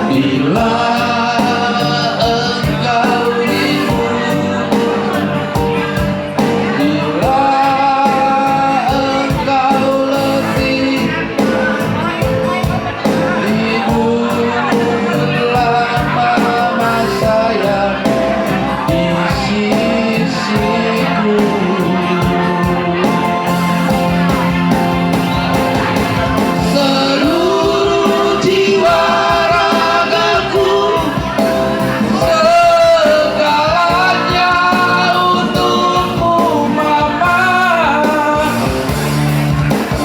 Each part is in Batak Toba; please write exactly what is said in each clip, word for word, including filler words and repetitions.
Bila engkau rindu, bila engkau letih, tidurlah mama sayang di sisiku. Seluruh jiwa ragaku, segalanya untukmu, Mama.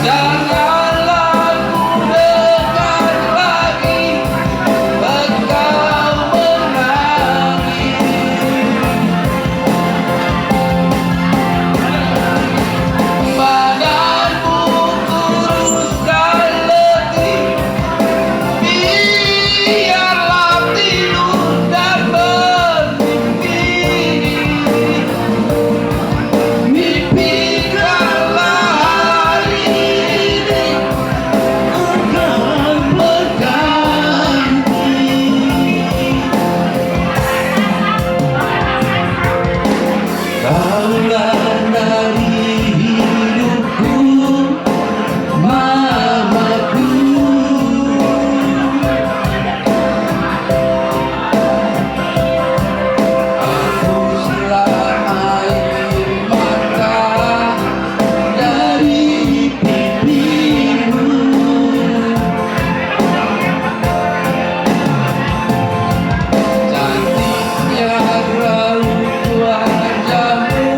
Janganlah ku dengar lagi engkau menangis. Badanmu kurus dan letih, biarlah tidur dan bermimpi. Mimpikanlah hari ini engkau berganti. Kaulah nadi hidupku, Mamaku. Hapuslah air mata dari pipimu. Cantiknya raut wajahmu,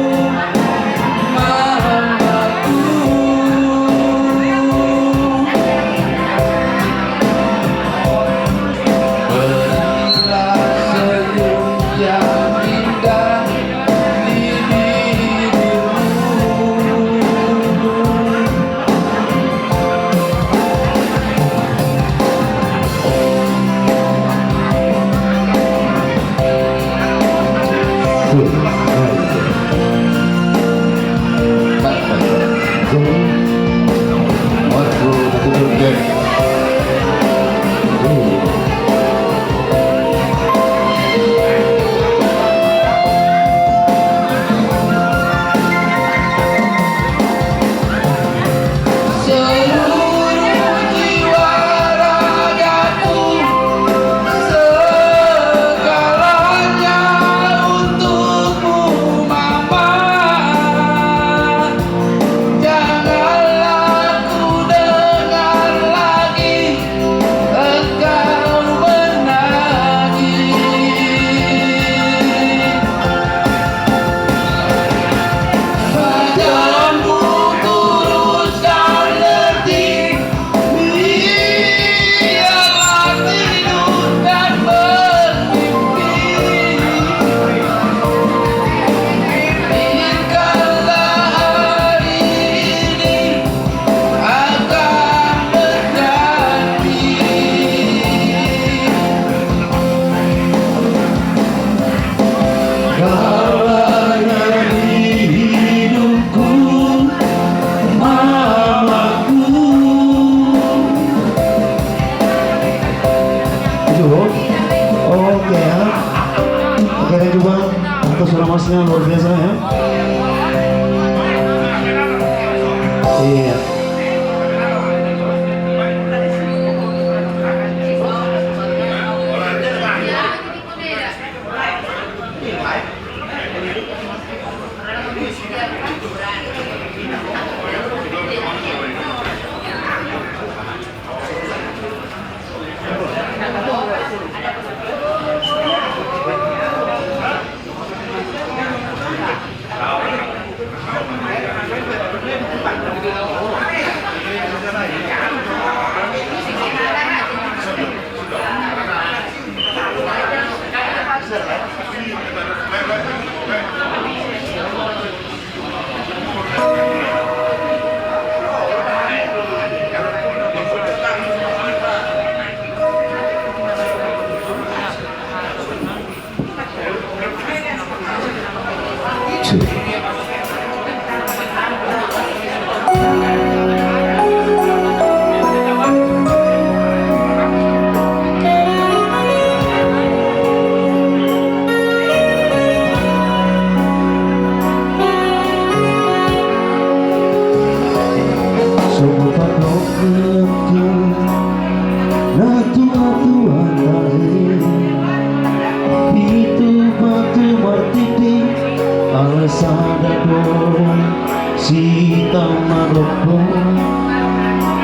Mamaku. Berilah senyum yang indah di bibirmu. Seluruh jiwa ragaku, segalanya untukmu, Mama. Janganlah ku dengar lagi engkau menangis. Badanmu kurus dan letih, biarlah tidur dan bermimpi. Mimpikanlah hari ini akan berganti. Kaulah nadi hidupku, Mamaku. Itu, Bos. Oke, ya. Oke, thank you, Bang. Untuk suara masnya luar biasa, ya. Iya.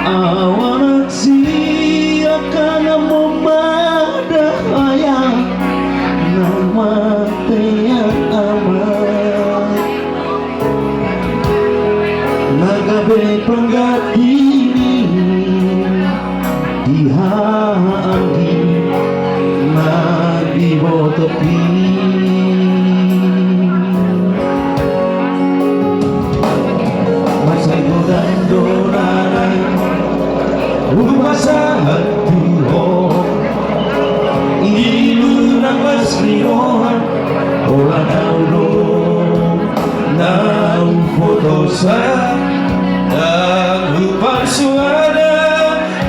Awana siaka na mambada ayat na matean ama. Na gabe pangganti ni di haha anggi na diboto i. Mansai godang do na naeng hupasahat tu ho, ilu na las ni roha, holan au do na hupotosa, na huparsuada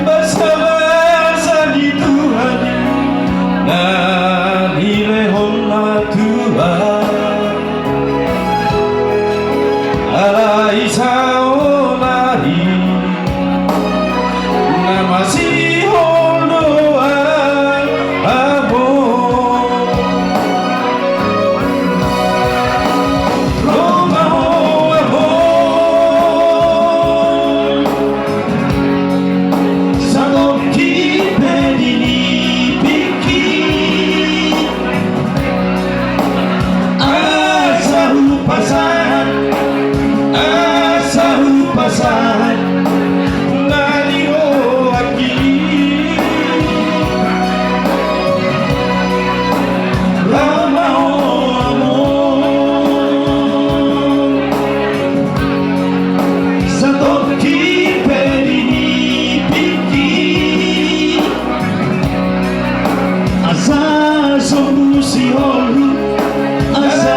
basabasa ni Tuhan na nilehon na tua. Alai saonari na masihol do hamu. Ro ma ho amang, satongkin pe di ni pingki. Asa hupasahat, asa hupasahat na di rohangki. Ro ma ho amang, satongkin pe di ni pingki. Asa sombu sihol, asa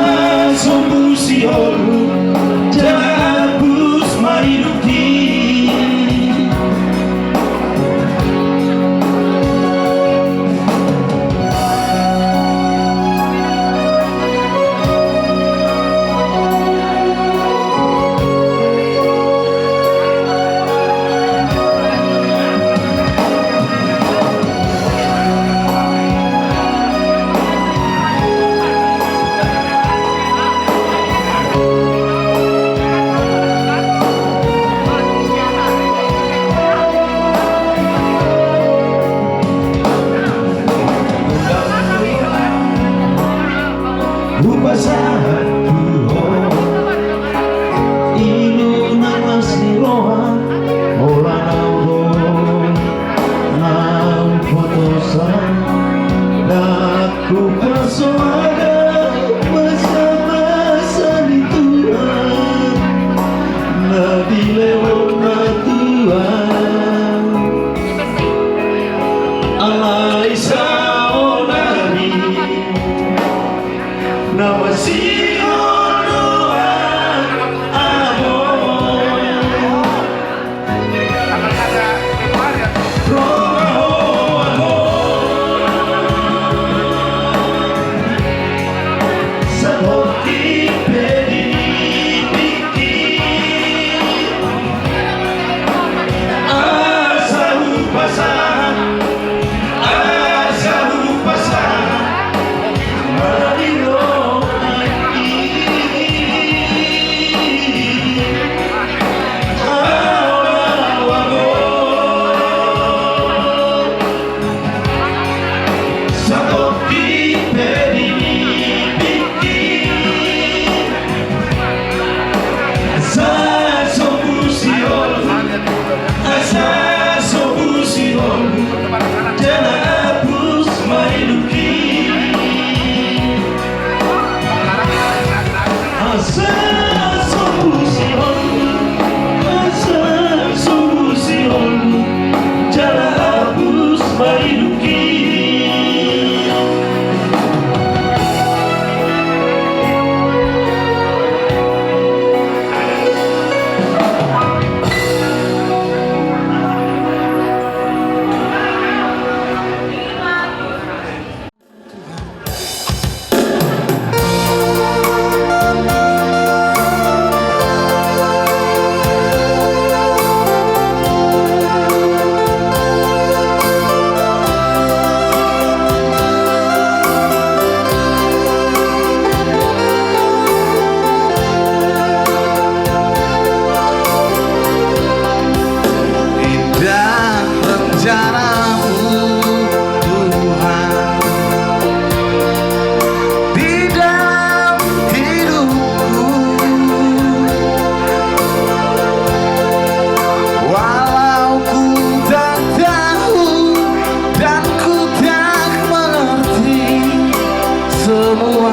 sombu sihol, jala abus ma hidupki. semua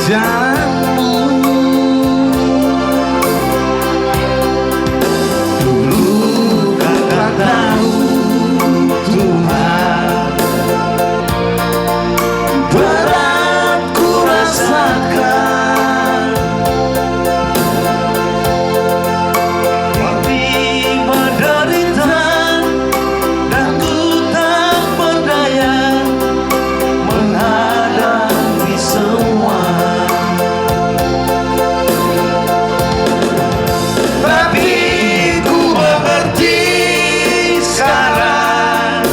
jalanmu. Dulu ku tak tahu, Tuhan, berat ku rasakan. Tapi menderita dan ku tak berdaya menghadapi semua. Tapi ku mengerti sekarang,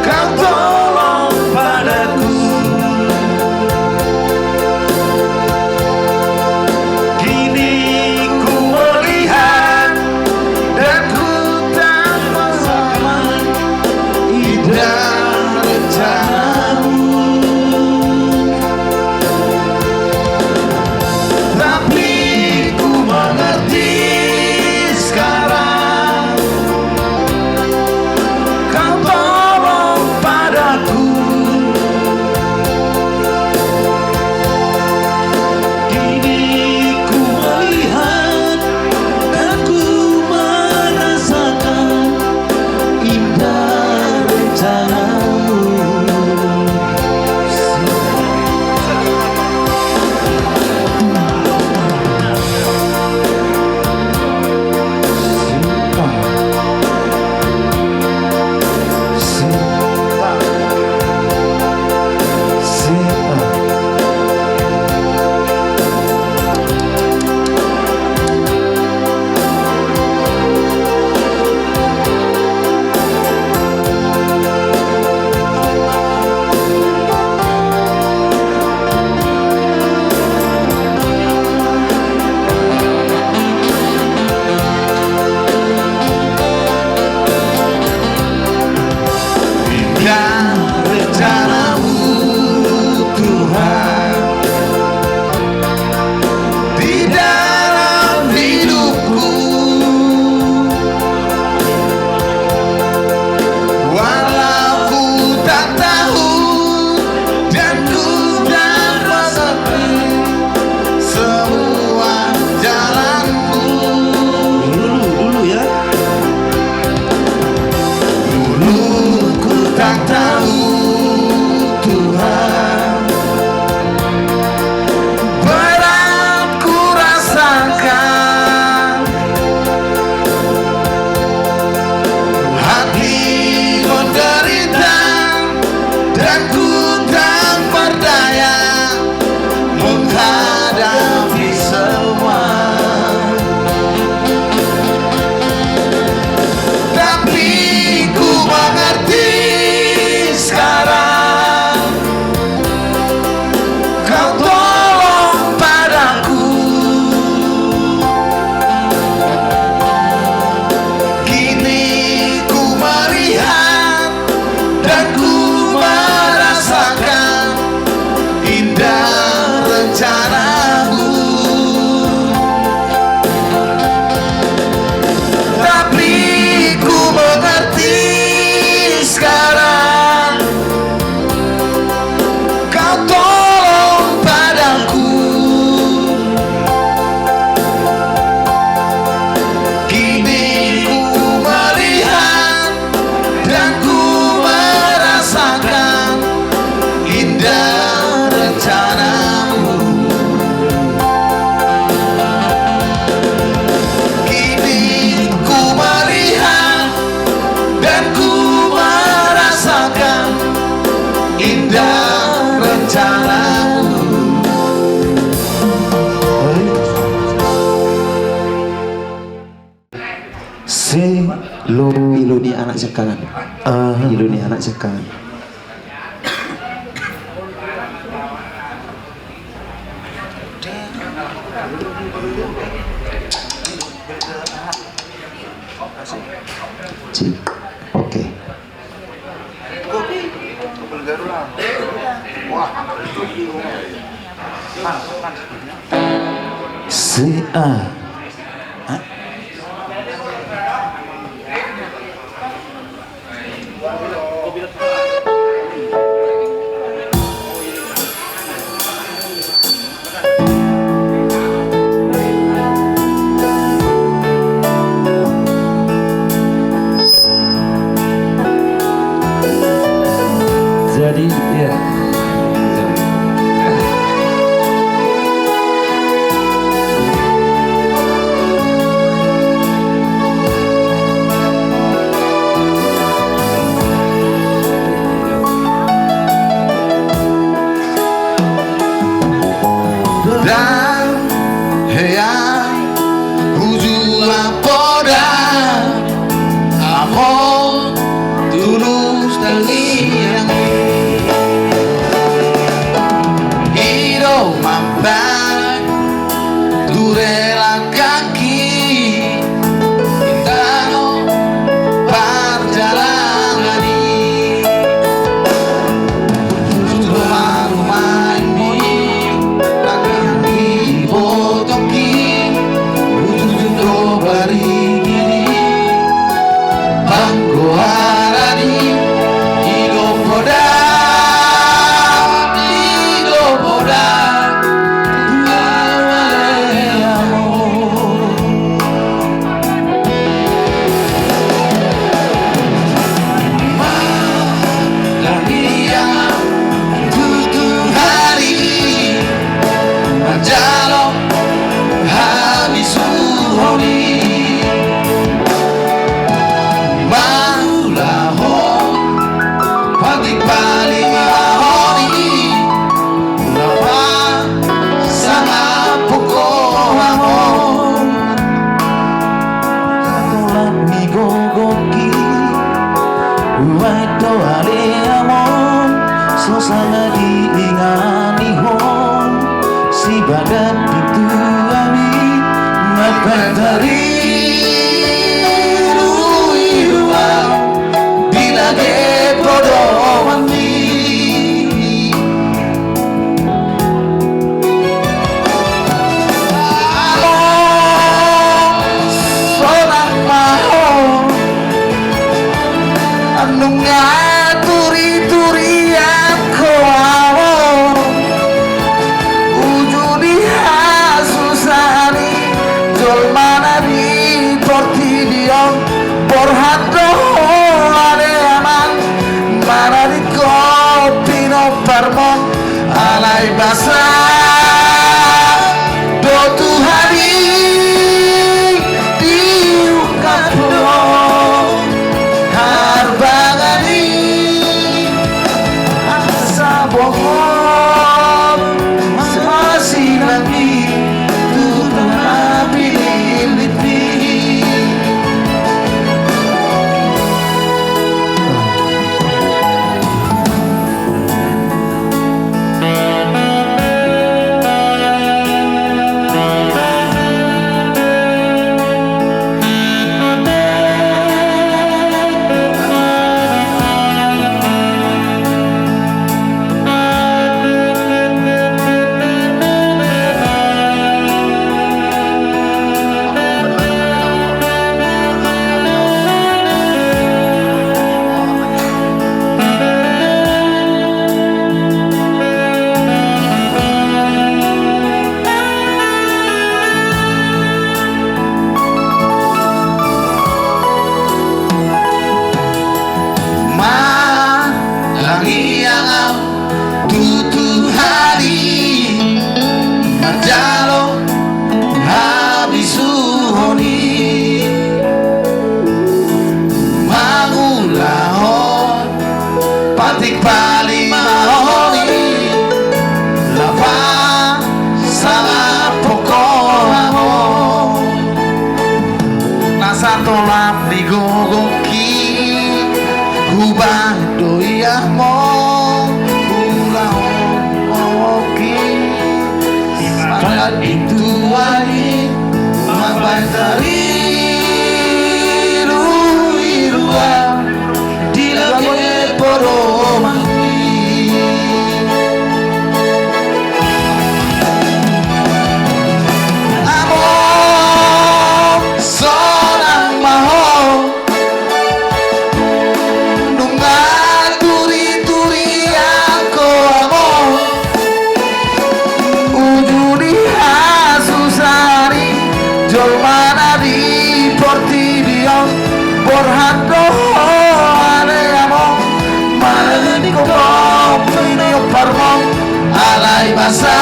Kau tolong padaku. Kini ku melihat dan ku tak merasakan indah rencanamu. Tapi ku mengerti sekarang, Kau tolong padaku. Kini ku melihat dan ku merasakan indah rencanamu. Indah rencanamu, Tuhan, di dalam hidupku. Walau ku tak tahu dan ku tak rasakan semua jalanku. Dulu, dulu ya. Dulu ku tak tahu, Tuhan, berat ku rasakan. Hati menderita dan ku tak berdaya menghadapi semua. Tapi ku mengerti sekarang, Kau tolong padaku. Kini ku melihat dan ku merasakan indah rencanamu. Tapi ku mengerti sekarang, Kau tolong padaku. Kini ku melihat dan ku merasakan indah rencanamu. Kini ku melihat dan ku merasakan indah rencanamu. Si Lo. Ilu ni anak siangkangan. Ah. Ilu ni anak siangkangan. Cik. Oke. Si A. Hah? Jadi, ya. Ndang hea hujua poda, amang tulus tangiang i. I do mambahen tu rela hangki, di tano parjalanan i. Tutu marumai mi, tangiang i botoki, tutu do barigi di panggoaran i. I do poda, i do poda, tu ale amang. Martangiang tu Tuhan i, manjalo habisuhon i, mangulahon pantik palimahon i, na pasangap ho amang. Satolap ni gogongki, hubahen do ale amang, so sanga diinganihon, sibahen pintu ami, mambahen tariruiru au di lage podomanmi. Amang, sonang ma ho, nunga turiturian ho amang, uju di hasusaan i jolma na di portibi on. Borhat do ho ale amang, manadingkon pinomparmon, alai basa do Tuhan i, diungkap do harbangan i, asa bongot ma sinangki tu tano na pinillit i. Martangiang au tu Tuhan i, manjalo habisuhon i, mangulahon pantik palimahon i, na pasangap ho amang. Na satolap ni gogongki, hubahen do i amang, ulaonki, manadingkon tuai, mambahen tariruiru au di lage podomanmi. Amang, sonang ma ho, nunga turiturian ho amang, uju di hasusaan i jolma na di portibi on. Borhat do ho Masa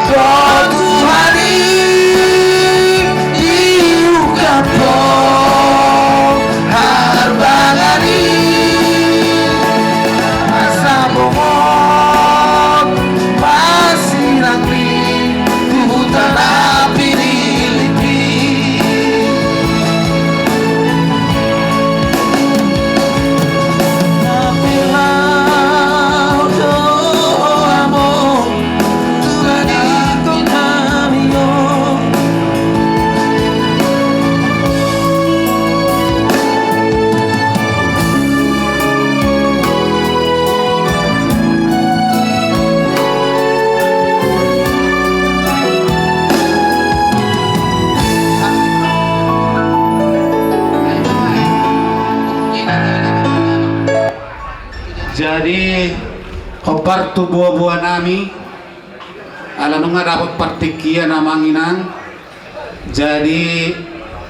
do Tuhan i, iungkap do harbangan i, masa bongot masirang ni tu tana Pilipin. Jadi, hombar tu boaboa nami, ala nunga dapot partingkian amang inang. Jadi,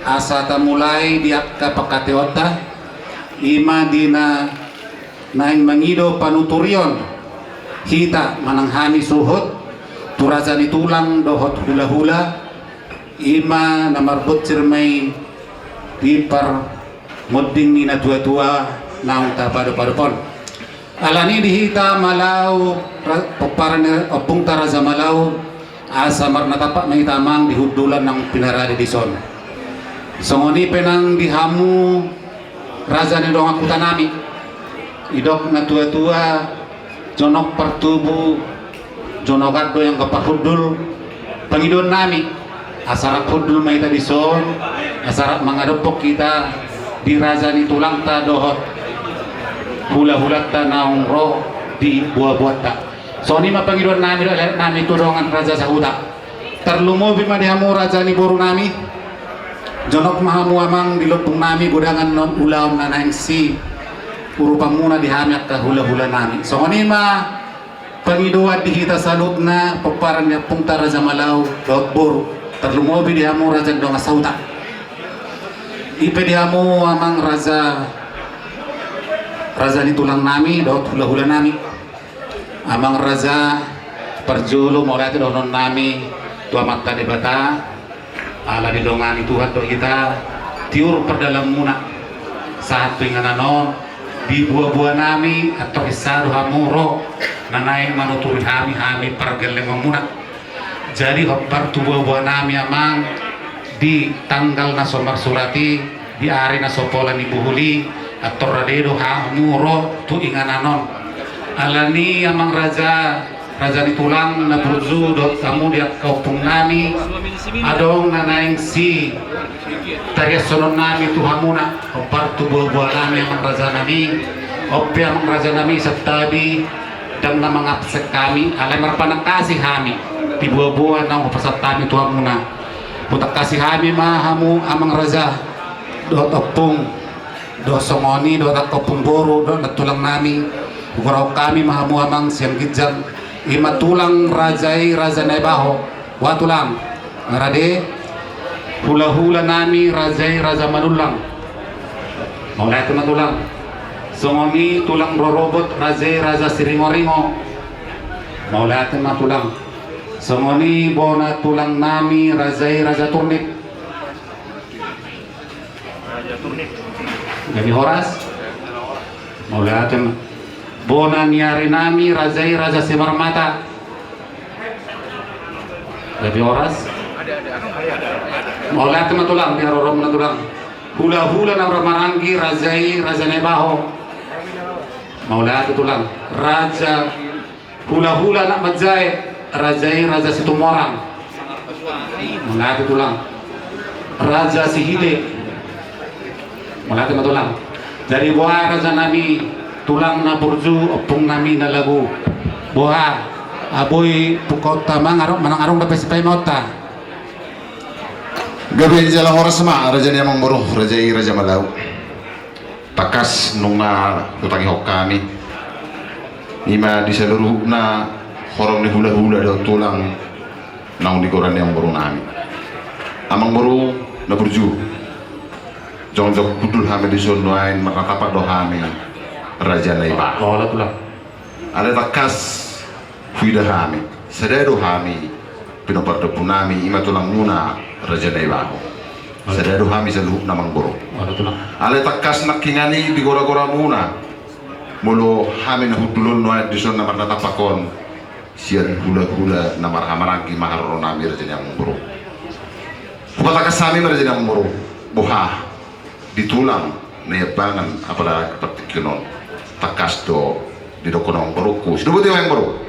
asa tamulai di angka pangkataionta, i ma di na naeng mangido panuturion hita manang hami suhut tu raja ni tulang dohot hulahula, i ma na marbonsir ma i di parmonding ni natuatua naung tapadopadop on. Alani di hita Malau, ra-, pomparan ni ompungta Raja Malau, asa marnatampak ma hita amang di hundulan naung pinarade dison. Songon i pe nang di hamu raja ni dongan huta nami. Didok natuatua, jonok partubu, jonokan do anggo parhundul. Pangidoan nami, asa rap hundul ma hita dison, asa rap mangadophon hita di raja ni tulangta dohot hulahulanta naung ro di boaboanta. Songon i ma pangidoan nami dohot alealet nami tu dongan raja sahuta. Tarlumobi ma di hamu raja ni boru nami. Jonok ma hamu amang di lombu nami godangan on, ulaon na naeng siurupanmuna di hami angka hulahula nami. Songon i ma pangidoan di hita saluhutna pomparan ni ompungta Raja Malau dohot boru, tarlumobi di hamu raja ni dongan sahuta. I pe di hamu amang raja, raja ni tulang nami dohot hulahula nami. Amang raja, parjolo mauliate dohonon nami tu Amanta Debata, ala didongani Tuhan do hita, tiur pardalanmuna sahat tu inganan on. Di boaboa nami, antor hinsa do hamu ro na naeng manuturi hami, hami pargellengonmuna. Jadi hombar tu boaboa nami amang, di tanggal na so marsurat i, di ari na so pola ni buhul i, antor rade do hamu ro tu inganan on. Alani amang raja, raja ni tulang na burju dohot hamu di angka ompung nami, adong na naeng sitariashonon nami tu hamuna, hombar tu boaboa nami amang raja nami. On pe amang raja nami, santabi, ndang na mangabsen hami, alai marpanangkasi hami di boaboa naung hupasahat hami tu hamuna. Hutangkasi hami ma hamu amang raja dohot ompung, dohot songon i dohot angka ompung boru dohot nantulang nami. Hugorahon hami ma hamu amang sian ginjang, i ma tulang raja i Raja Naibaho. Boha tulang? Nga rade? Hulahula nami raja i Raja Manullang. Mauliate ma tulang. Songon i tulang rorobot raja i Raja Siringoringo. Mauliate ma tulang. Songon i bona tulang nami raja i Raja Turnip. Gabe horas. Mauliate ma. Bona ni ari nami raja i Raja Simarmata. Gabe horas. Mauliate ma tulang, di haroromuna tulang. Hulahula na marhahamaranggi raja i Raja Naibaho. Mauliate tulang. Raja Hulahula anak manjae, raja i Raja Situmorang. Mauliate tulang. Raja Sihite. Mauliate ma tulang. Jadi boha raja nami, tulang na burju, ompung nami na lagu. Boha, a, boi pungkaonta manang adong, manang adong dope sipaimaonta. Gabe jala horas ma raja ni amang boru, raja i Raja Malau. Tangkas nunga hutangihon hami, i ma di saluruhutna horong ni hulahula dohot tulang naung di goran ni amang boru nami. Amang boru na burju, jongjong hundul hami dison nuaeng, marnatapak do hami Raja Naibaho. Hola tulang. Alai tangkas Huida hami, sada do hami pinompar ni ompunami, i ma tulangmuna Raja Naibaho. Sada do hami saluhutna, amangboru. Alai tangkas nangkiningan i di goragoramuna, molo hami na hundul on nuaeng dison na marnatampak on, sian hulahula na marhahamaranggi ma haroronami, raja ni amangboru. Hupatakkas hami ma, raja ni amangboru, boha di tulang Naiambangan apala partingkian on, tangkas do didokkon amangborungku. Sidoboti, amangboru.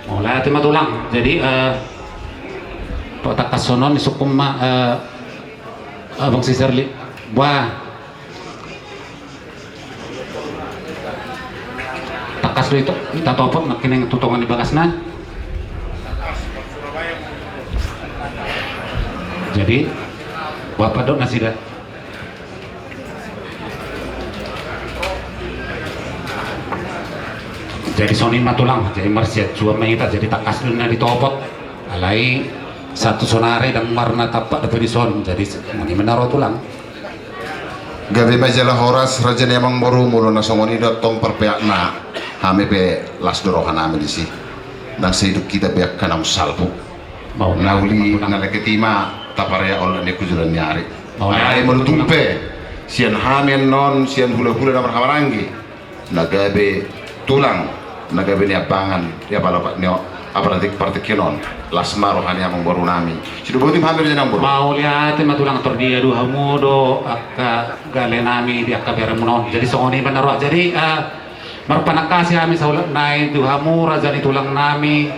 Mauliate ma, tulang. Jadi, eh, patangkashon on disungkun ma, eh, abang si Serli. Bah, tangkas do ito, hita topot nangkining tu tonga ni bagasna. Jadi, boha pandok nasida? Jadi songon i ma, tulang, jadi marsianjuan ma hita, jadi tangkas do na ditopot. Alai sahat tu sonari ndang marnatampak dope dison, jadi songon i ma na ro, tulang. Gabe ma jala horas, raja ni amangboru, molo na songon i do antong parpeakna, hami pe las do rohanami disi. Ndang sai dung hita be angka na umsalpu. Na uli na lengket i ma taparea olat ni angka joloan ni ari. Alai molo tung pe sian hami annon, sian hulahula na marhahamaranggi, na gabe tulang, na gabe Naiambangan di apala, ni apala partingkian on, las ma roha ni amangborunami. Sidoboti ma hami, raja ni amangboru. Mauliate ma, tulang. Tor dia do hamu do angka galenami di angka beremuna on. Jadi songon i ma na ro. Jadi, eh, marpanangkasi hami saulak nai tu hamu, raja ni tulangnami,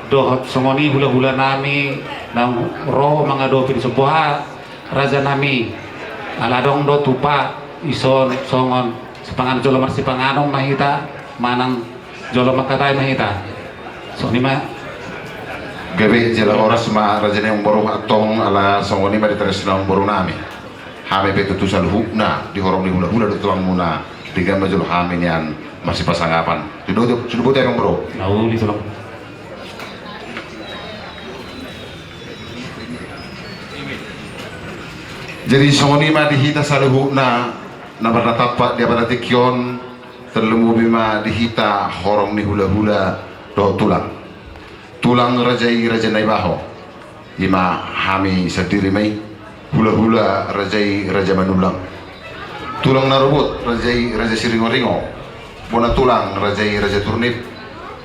dohot songon i hulahulanami na ro mangadopi dison, boha, rajanami, ala adong do tupa dison, songon sipanganon, jolo marsipanganon ma hita, manang jolo mangkatai ma hita. Songon i ma. Gabe jala horas ma, raja ni amangboru, antong ala songon i ma ditaras ni amangborunami. Hami pe tutu saluhutna di horong ni hulahula dohot tulangmuna, denggan ma jolo hami nian marsipasangapan. Sidoboti, amangboru. Na uli, tulang. Jadi songon i ma di hita saluhutna na marnatampak di apala tingki on, tarlumobi ma di hita horong ni hulahula dohot tulang. Tulang raja i Raja Naibaho, i ma hami sandiri ma i, hulahula raja i Raja Manullang. Tulang na rorobot raja i Raja Siringoringo. Bona tulang raja i Raja Turnip.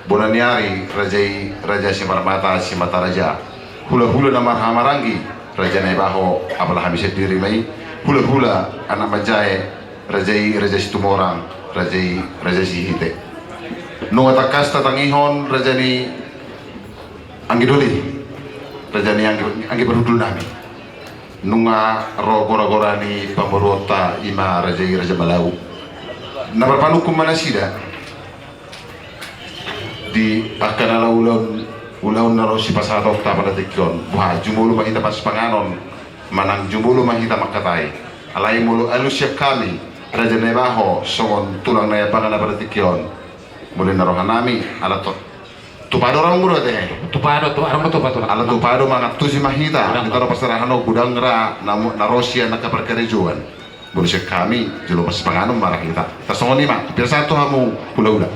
Bona ni ari raja i Raja Simarmata Simataraja. Hulahula na marhahamaranggi Raja Naibaho, apala hami sandiri ma i, hulahula anak manjae raja i Raja Situmorang, raja i Raja Sihite. Nunga tangkas tatangihon raja ni anggi doli, raja ni anggi, anggi parhundulnami. Nunga ro goragora ni pamoruonta, i ma raja i Raja Malau. Na marpanungkun ma nasida di angka na laho ulaon, ulaon na laho sipasahatonta apala tingki on. Boha, jumolo ma hita marsipanganon, manang jumolo ma hita mangkatai. Alai molo alus sian hami Raja Naibaho songon tulang Naiambangan apala tingki on, molo ninna rohanami, ala to- Tupa do, amangboru, ate? Tupa do, tupa, adong do tupa, tulang. Ala tupa do, mangantusi ma hita. Hita do parserahan godang ra na ro sian angka parkarejoan. Molo sian hami jolo marsipanganon ma ra hita. Tarsongon i ma, pira sahat tu hamu hulahula.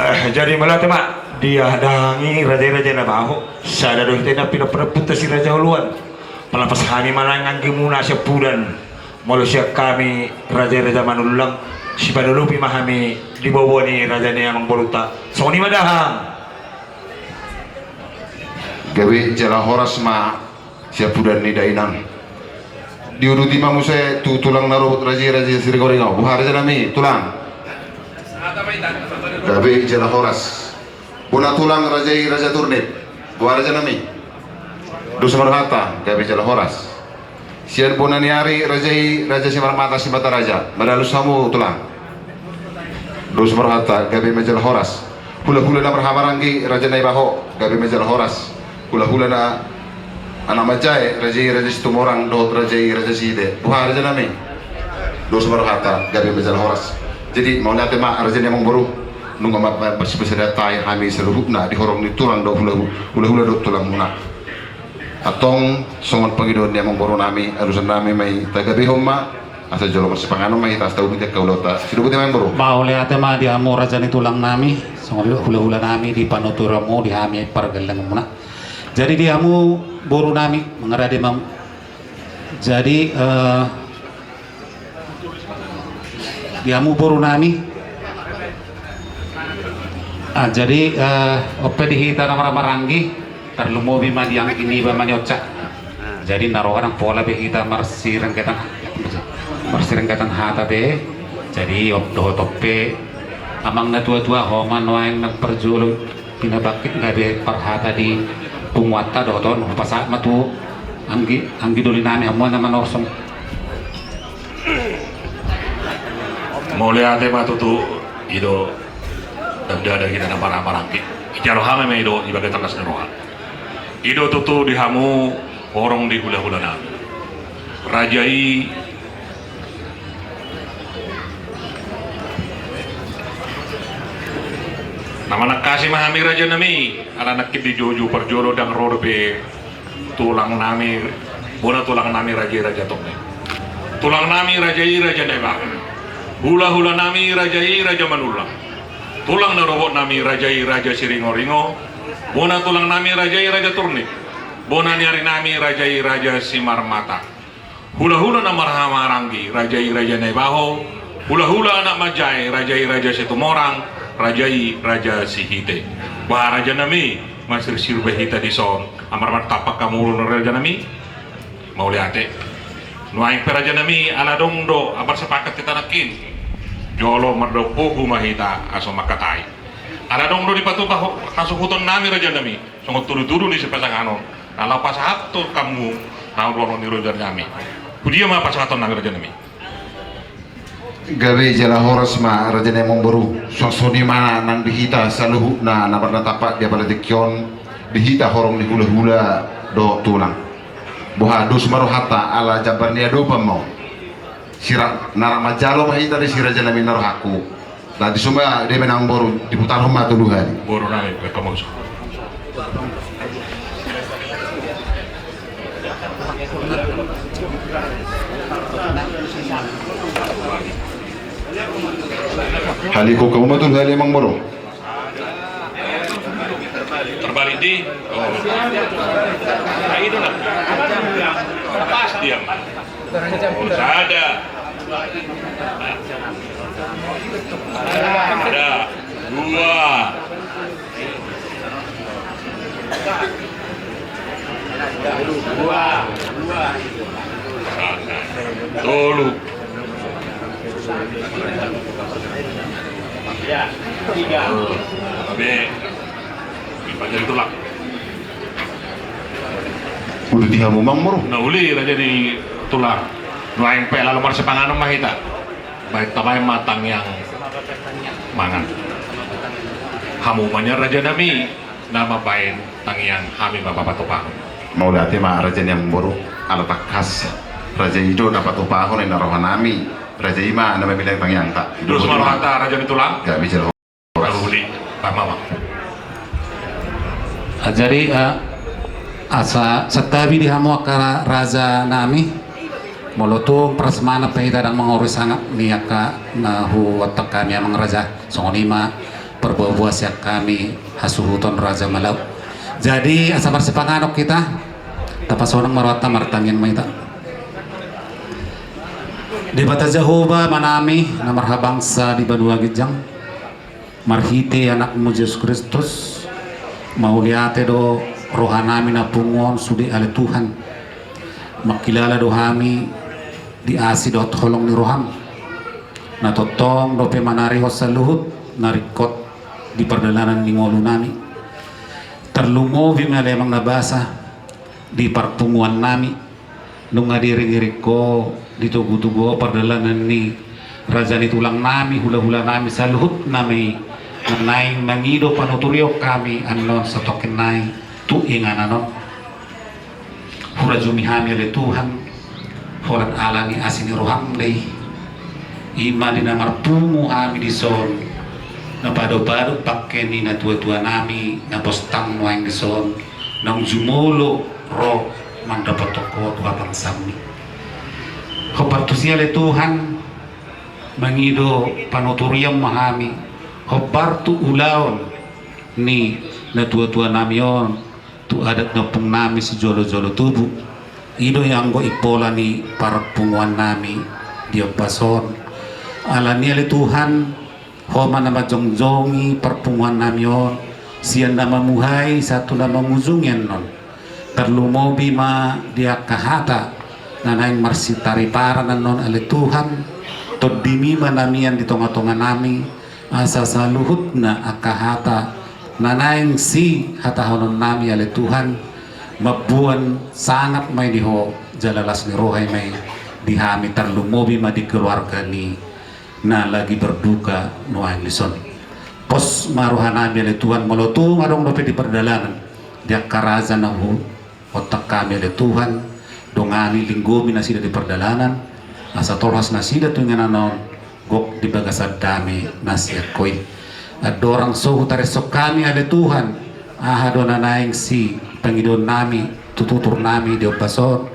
Eh, jadi mauliate ma, di aha, dahahang i raja i Raja Naibaho, sada do hita na pinompar ni ompunta si Raja Oloan. Pala pas hami ma nang anggimuna siampudan. Molo sian hami raja i Raja Manullang, sipanolopi ma hami di boaboa ni raja ni amangborunta. Songon i ma dahahang. Gabe jala horas ma siampudan ni dainang. Diuduti ma muse tu tulang na rorobot raja i Raja Siringoringo. Boha, rajanami, tulang? Gabe jala horas. Bona tulang raja i Raja Turnip. Boha, rajanami? Dos ma rohanta, gabe jala horas. Sian bona ni ari raja i Raja Simarmata Simataraja. Mauliate ma hamu, tulang. Dos ma rohanta, gabe ma jala horas. Hulahula na marhahamaranggi Raja Naibaho, gabe ma jala horas. Hulahula na anak manjae, raja i Raja Situmorang dohot raja i Raja Sihite. Boha, rajanami? Dos ma rohanta, gabe ma jala horas. Jadi mauliate ma, raja ni amangboru, nunga ma-, ma-, marsipasahaton hami saluhutna di horong ni tulang dohot hula-, hulahula dohot tulangmuna. Antong songon pangidoan ni amangborunami, alusannami ma i, tagabehon ma Asa jolo marsipanganon ma hita, asa tauli angka ulaonta. Sidobut i ma, amangboru. Mauliate ma di hamu raja ni tulang nami, songon i do hula-hula nami di panuturion muna, di hami pargellengmuna. Jadi di hamu boru nami, mangarade ma. Jadi, eh, di hamu boru nami. Ah, jadi, eh, on pe di hita na marhaha maranggi, tarlumobi ma di anggi niba Manionca. Jadi na roha ndang pola be hita marsirenggetan, marsirenggetan hata be. Jadi, op-, dohot on pe amang na tua-tua, ho ma nuaeng na parjolo pinabangkit, gabe parhata di punguanta, dohot on hupasahat ma tu anggi, anggi doli nami, hamu na manorsong. Mauliate ma tutu, i do dam-, dada hita na marhaha maranggi. Ijalo hami ma i do di bagasan las ni roha. I do tutu di hamu horong di hula-hula nami. Raja i na manangkasi ma hami raja nami, ala nangkin dijou-jou parjolo ndang ro dope tulang nami, bona tulang nami raja i Raja Tongtong. Tulang nami raja i Raja Naibaho. Hula-hula nami raja i Raja Manullang. Tulang na robot nami raja i Raja Siringo-ringo. Bona tulang nami raja i Raja Turnip. Bona ni ari nami raja i Raja Simarmata. Hula-hula na marhaha maranggi, raja i Raja Naibaho. Hula-hula anak manjae, raja i Raja Situmorang, raja i Raja Sihite. Bah, raja nami, masirsir be hita dison, amar martampak hamu ro, raja nami. Mauliate. Nuaeng pe raja nami, ala adong do amar sepakat hita nangkin, jolo mardongan pogu ma hita asa mangkatai. Ala adong do dipatupa ho-, hasuhuton nami raja nami. Songon tudu-tudu ni sipasanganon, na laho pasahathon hamu na ulaon ni raja nami. Hudia ma pasahaton nami raja nami? Gabe jala horas ma raja nami, amangboru. Songon i ma nang di hita saluhutna na marnatampak di apala tingki on, di hita horong ni hula-hula dohot tulang. Boha, dos ma rohanta ala jambar ni adopan ma on. Sira na manjalo ma hita di si raja nami na rohangku. Nah, di suma dia menang boru, diputar ma tolu hali. Boru nami, berkamu. Hali ko kamu ma tolu hali, amangboru. Terbalik di. Oh. Nah, itu lah. Pas dia. Sada. Ada. Dua. Dua. Tolu. Ya, tiga. Be. Raja ni tulang. Uli di hamu, amangboru. Na uli raja ni tulang. Nuaeng pe laho marsipanganon ma hita. Baen, tabaen ma tangiang mangan. Hamu ma nian raja nami na mambaen tangiang, hami ma pamatupahon. Mauliate ma raja ni amangboru, ala tangkas raja i do na patupahon na roha nami. Raja i ma na mamillang tangiangta. Dos ma rohanta raja ni tulang. Gabe jala. Uli, pamama. Ah, jadi, eh, asa santabi di hamu angka ra-, raja nami. Molo tung prasmanan pe hita ndang mangorui sangap ni angka na huontang hami, amang raja. Songon i ma parboa-boa sian hami hasuhuton Raja Malau. Jadi asa marsipanganon hita. Tapasonang ma rohanta, martangiang ma hita. Debata Jahowa Amanami na marhabangsa di banua ginjang, marhite Anakmu Jesus Kristus, mauliate do rohanami na pungu on sude ale Tuhan. Mangkilala do hami di asi dohot holong ni roham, na tongtong dope manarihon saluhut na ringkot di pardalanan ni ngolunami. Tarlumobi ma ale Amang na basa di parpunguannami, nunga diiring-iring Ho di togu-togu on pardalanan ni raja ni tulangnami, hula-hulanami, saluhutnami na naeng mangido panuturion hami annon satongkin nai tu inganan on. Hurajumi hami ale Tuhan, holan ala ni asi ni roham do i. I ma di na marpungu hami dison, na padopadop bangke ni natua-tuanami na pos tang nuaeng dison, naung jumolo ro mandapothon Ho tu habangsam i. Hombar tusi ale Tuhan, mangido panuturion ma hami, hombar tu ulaon ni natuatuanami on, tu adat ni ompungnami sijolojolo tubu. I do i anggo impola ni parpunguannami di ombas on. Alani i ale Tuhan, Ho ma na manjongjongi parpunguannami on, sian na mamuhai sahat tu na mangujungi annon. Tarlumobi ma di angka hata na naeng marsitariparan annon ale Tuhan, tondimi ma na mian di tongatonganami, asa saluhutna angka hata na naeng sihatahononnami ale Tuhan, mamboan sangap ma i di Ho, jala las ni roha i ma i di hami, tarlumobi ma di keluarga ni na lagi berduka nuaeng dison. Pos ma rohanami ale Tuhan, molo tung adong dope di pardalanan, di angka raja na huontak hami ale Tuhan, dongani, linggomi nasida di pardalanan, asa tolhas nasida tu inganan on, gok di bagasan dame na sian Ho i. Andorang so hutarinshon hami ale Tuhan, aha do na naeng sipangidoonnami tu tuturnami di ombas on,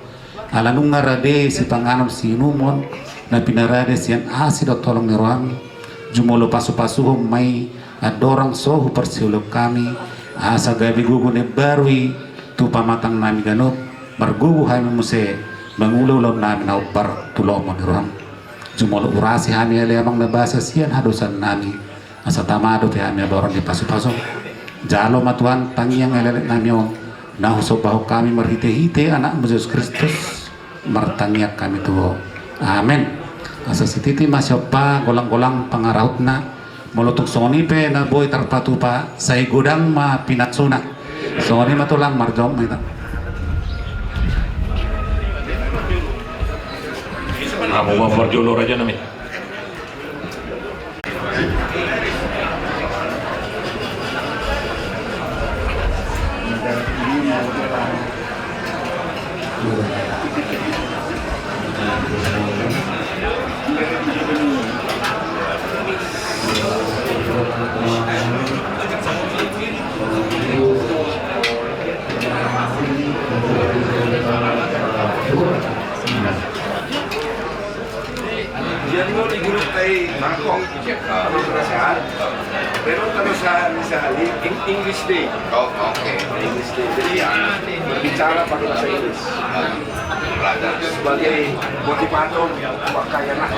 ala nunga rade sipanganon siinumon na pinarade sian asi dohot holong ni roham, jumolo pasupasuhon ma i andorang so huparsiholongi hami, asa gabe gogo na imbaru i tu pamatangnami ganup, margogo hami muse mangula ulaonnami na hombar tu lomo ni roham. Jumolo urasi hami ale Amang na basa sian hadosaonnami, asa tama dope hami habaoran ni pasupasuM. Jalo ma Tuhan tangiang ni elek-eleknami on, na husombahon hami marhite-hite AnakMu Jesus Kristus, martangiang hami tu Ho. Amen. Asa sititi ma siompa golang-golang pangarahutna. Molo tung songon i pe na boi tarpatupa, sai godang ma pinasuna. Songon i ma Tulang, marjou ma hita. Hamu ma parjolo, rajanami. Dia dulu di grup tai mangkok. Kalau sudah sehat, baru terus sehari, sehari, Eng-, English Day. Oh, oke. English Day. Jadi, ya, berbicara pakai bahasa Inggris. Sebagai motivator, pakaian lah.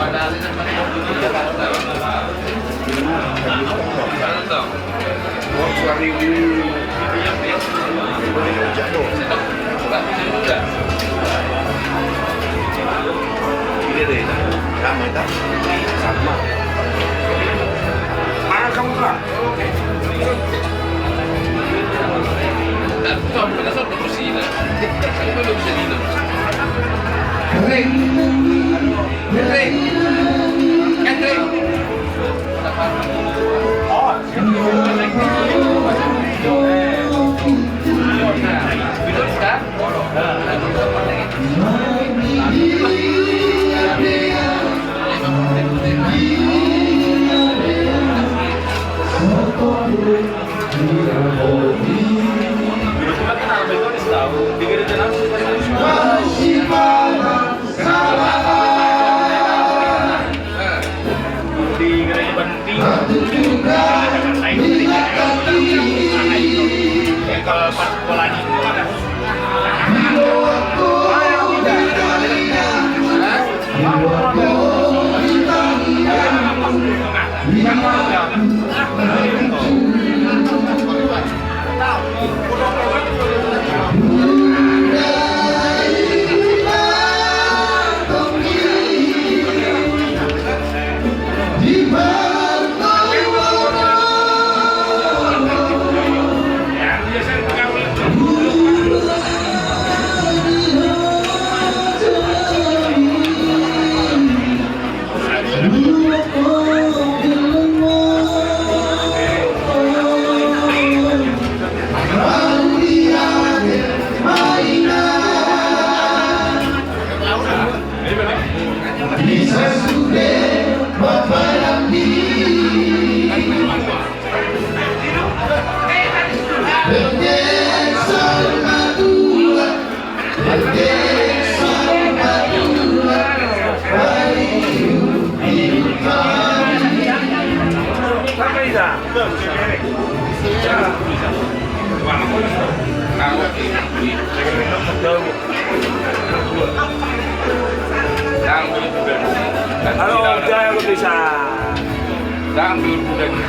Halo, jaya ko bisa.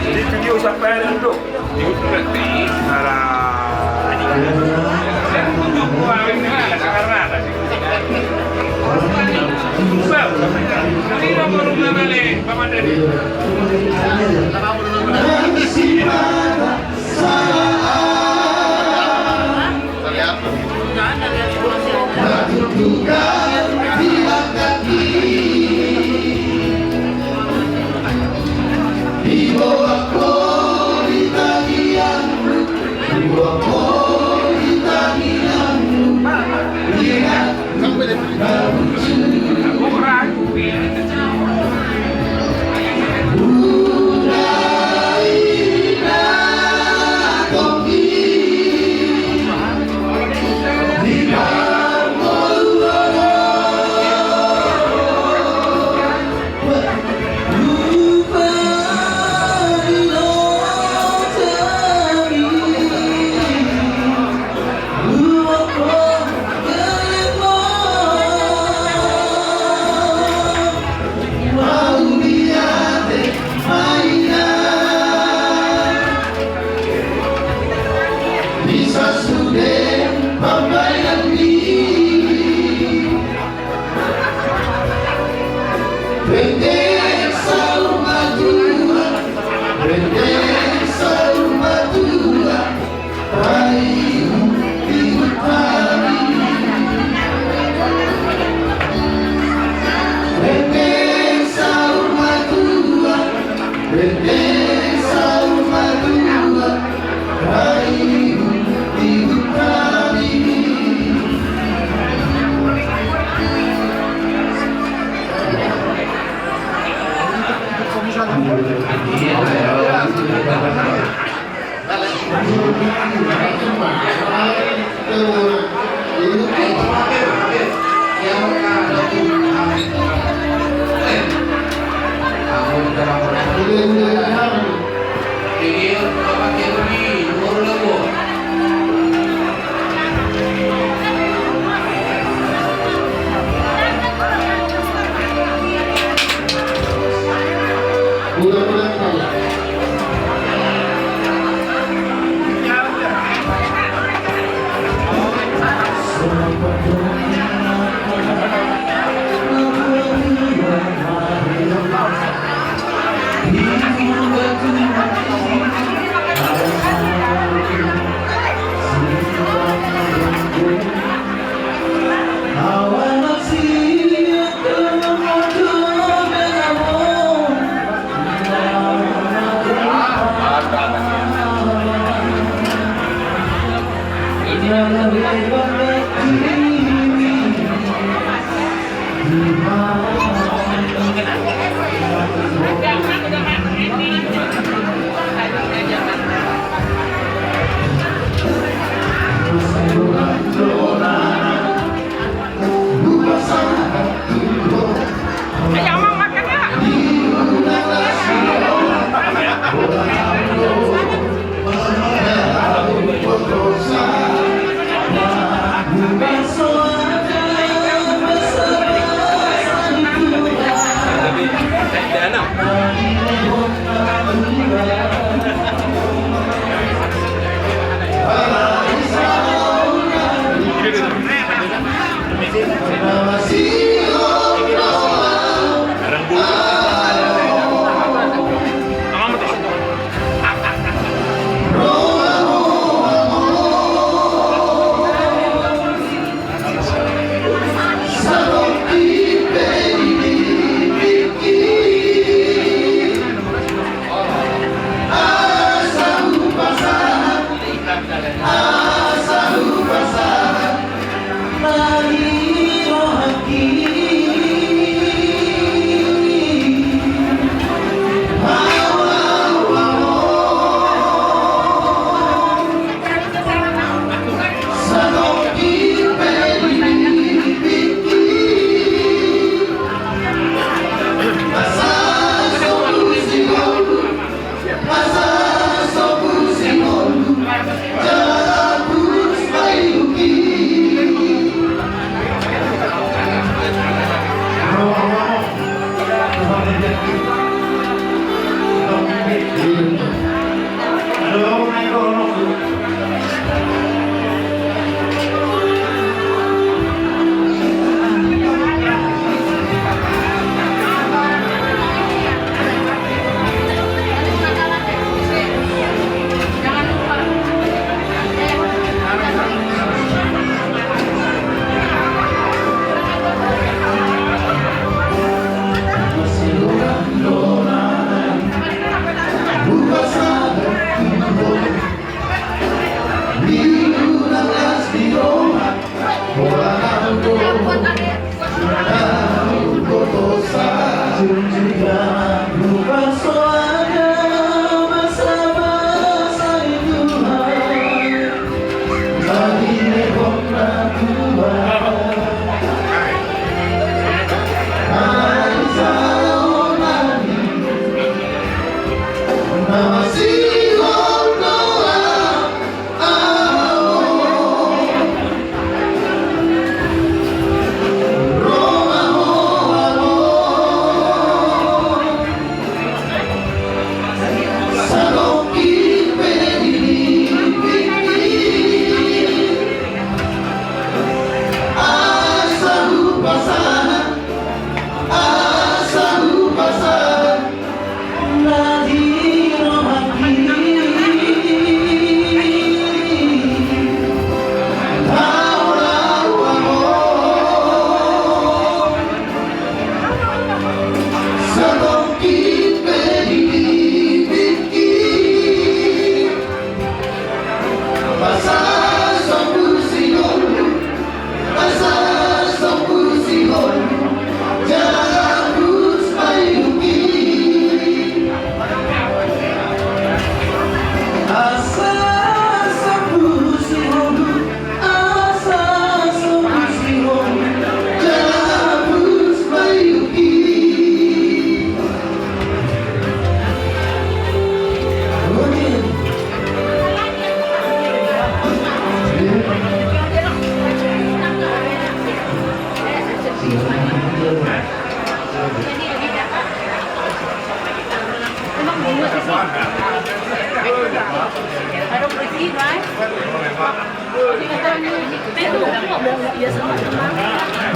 Di video sampai ada tu. Alah.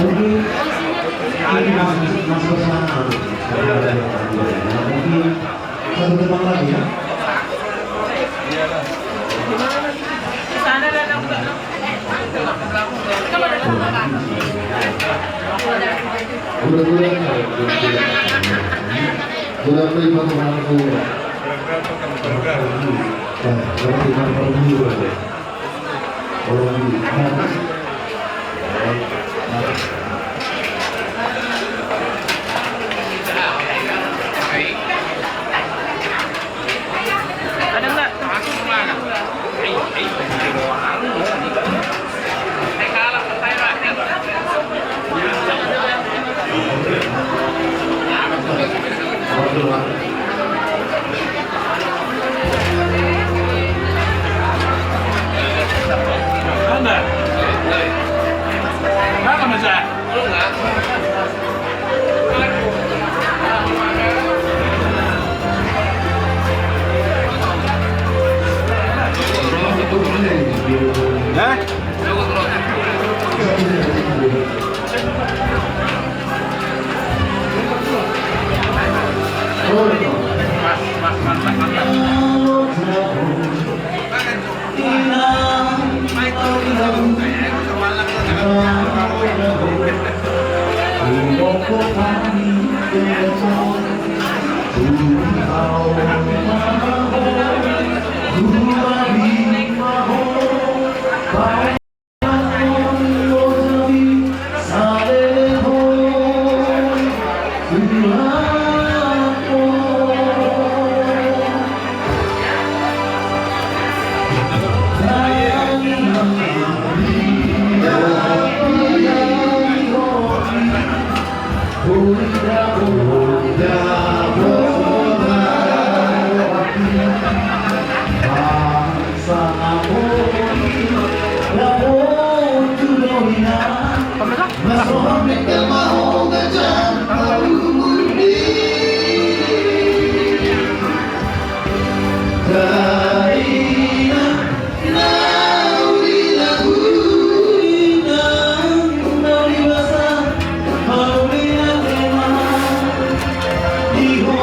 Mungkin ini masuk, masuk ke sana. Mungkin satu teman lagi ya. Gula-gula. Gula-gula.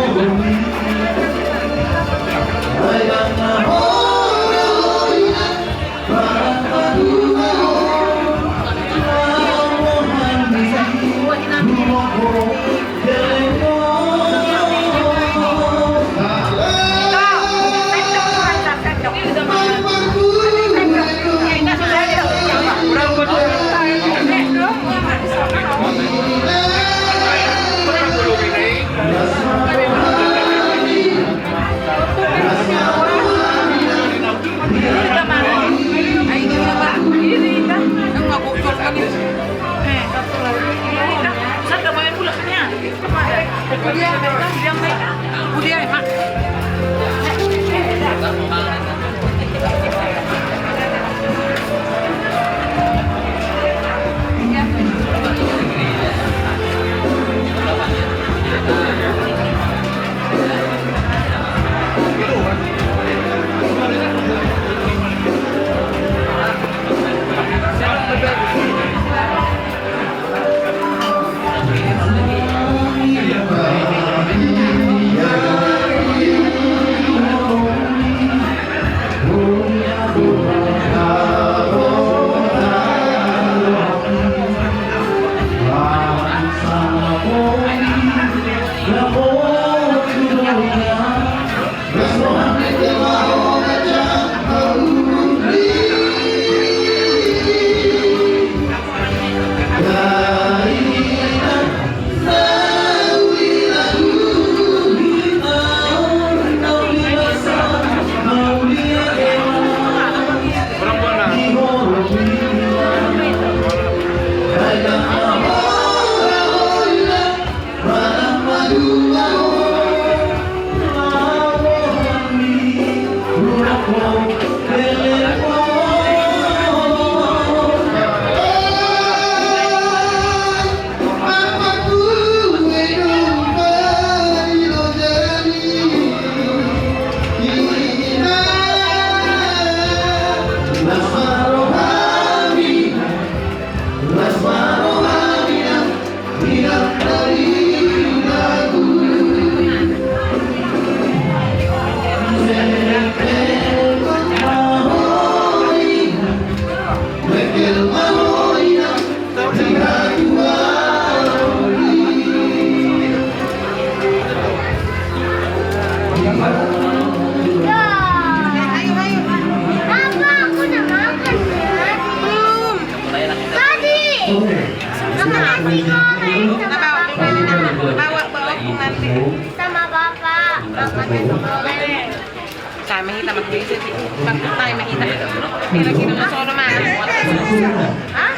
Belum. Tadi. Sama nasi goreng. Bawa, bawa, bawa nanti. Sama bapak, makan nasi goreng. Kami hita makan di sini. Bang, kami hita. Kira-kira nggak soal mana? Hah?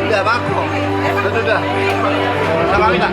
Udah, baku. Udah, udah. Sama kita.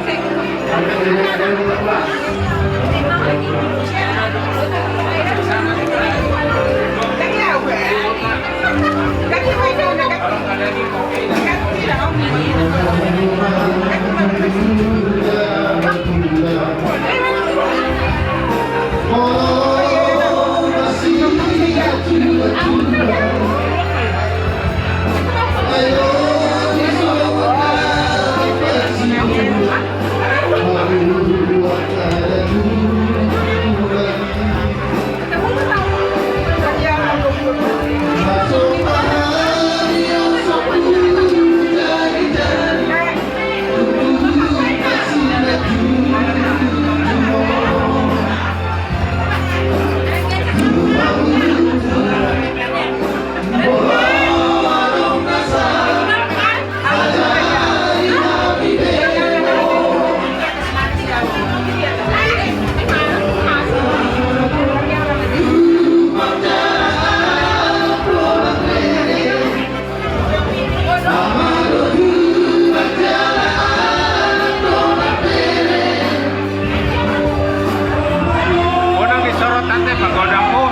Unang disorot ate pagodangmu.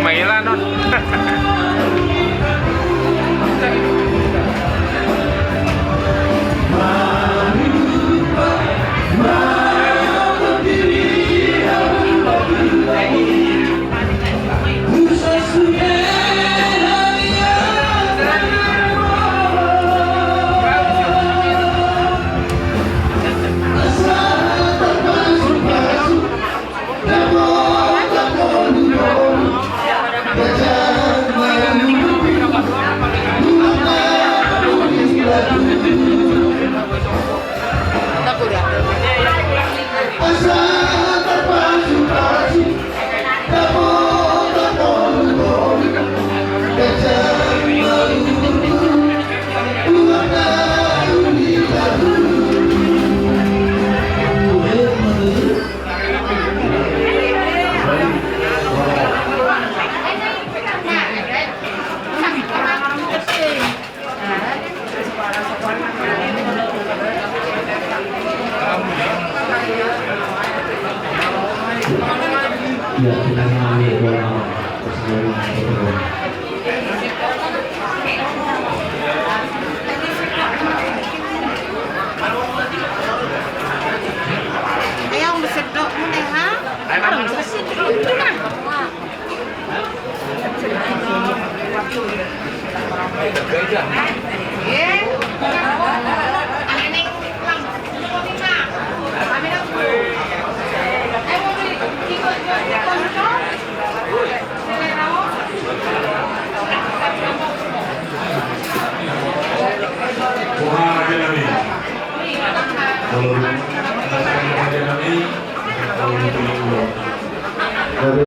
Maela non. Ayo, sedok mu, Neha. Molo, masa-masa kami, masa-masa kami,